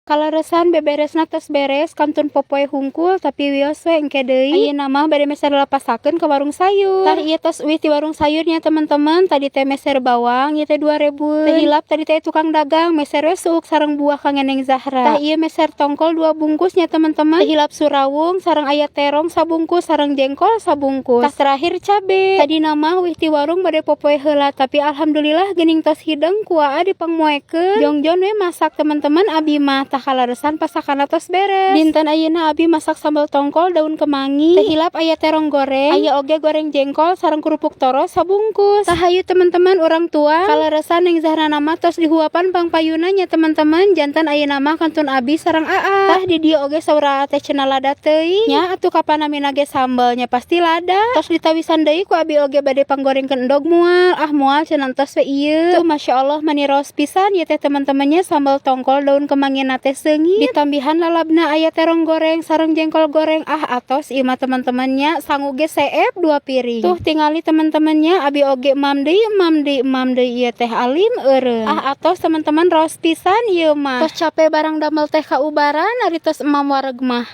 Kaleresan beberesna tos beres, kantun popoe hungkul, tapi wios we, engke deui. Ayeuna mah bade meser lepasakeun ka warung sayur. Tah, ieu tos uih ti warung sayurnya, teman-teman. Tadi teh meser bawang ieu teh 2000. Teu hilap tadi teh tukang dagang meser we suuk sareng buah kangge Neng Zahra. Tah, ieu meser tongkol dua bungkus nya, teman-teman. Teu hilap surawung sareng aya terong sabungkus sareng jengkol sabungkus. Tah, terakhir cabe. Tadi mah uih ti warung bade popoe heula, tapi alhamdulillah geuning tos hideng ku Aa dipangmoekeun. Jongjon we masak, teman-teman, abi mah. Tah, kaleresan pasakanna tos beres. Dinten ayeuna abi masak sambal tongkol daun kemangi. Teu hilap aya terong goreng, aya oge goreng jengkol sareng kerupuk toros sabungkus. Tah, hayu teman-teman, urang tuang. Kaleresan Neng Zahra mah tos dihuapan pangpayuna nya, teman-teman. Janten ayeuna mah kantun abi sareng Aa. Tah, di dieu oge saur Aa teh cenah lada teuing. Nya atuh, kapan namina ge sambelnya pasti lada. Tos ditawisan deui ku abi oge bade panggorengkeun endog moal. Ah, moal cenah, entos we ieu. Tuh, Masya Allah, mani raos pisan ieu teh, teman-temannya, sambal tongkol daun kemangina teh seungit. Ditambihan lalabna aya terong goreng sareng jengkol goreng. Ah, atos ieu mah, teman-temannya, sangu ge seep dua piring. Tuh, tingali teman-temannya, abi oge mam deui, mam deui, mam deui, ieu teh alim eureun. Ah, atos teman-teman, raos pisan ieu mah. Tos capek barang damel teh kaubaran, ari tos emam wareg mah.